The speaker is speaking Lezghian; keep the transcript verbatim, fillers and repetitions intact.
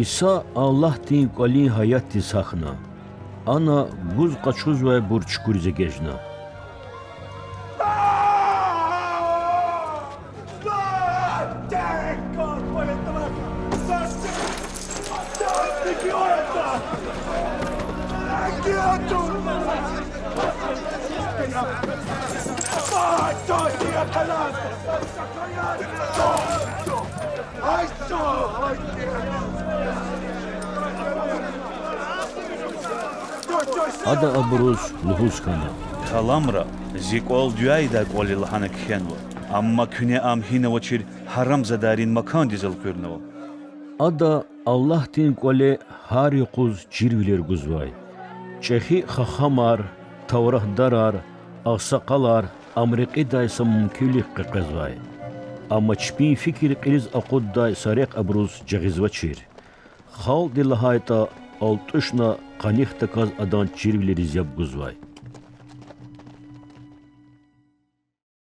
Иса Аллагьдин КӀвалин гьаятдиз гьахьна. Ана гуз къачузвайбур чукуриз эгечӀна. Ада абуруз лугьуз хьана: Каламра, Зи кӀвал дуьайдай кӀвал я лагьана кхьенва, амма куьне ам гьина авачир гьарамзадайрин макандиз элкъуьрнава. Ада Аллагьдин КӀвале гьар юкъуз чирвилер гузвай. ЧӀехи хахамар, тавратдарар, агъсакъалар ам рекьидай са мумкинвилихъ къекъвезвай. Амма чпин фикир кьилиз акъуддай са рехъ абуруз жагъизвачир. Халкьди лагьайтӀа, алтӀушна къанихдаказ адан чирвилериз яб гузвай.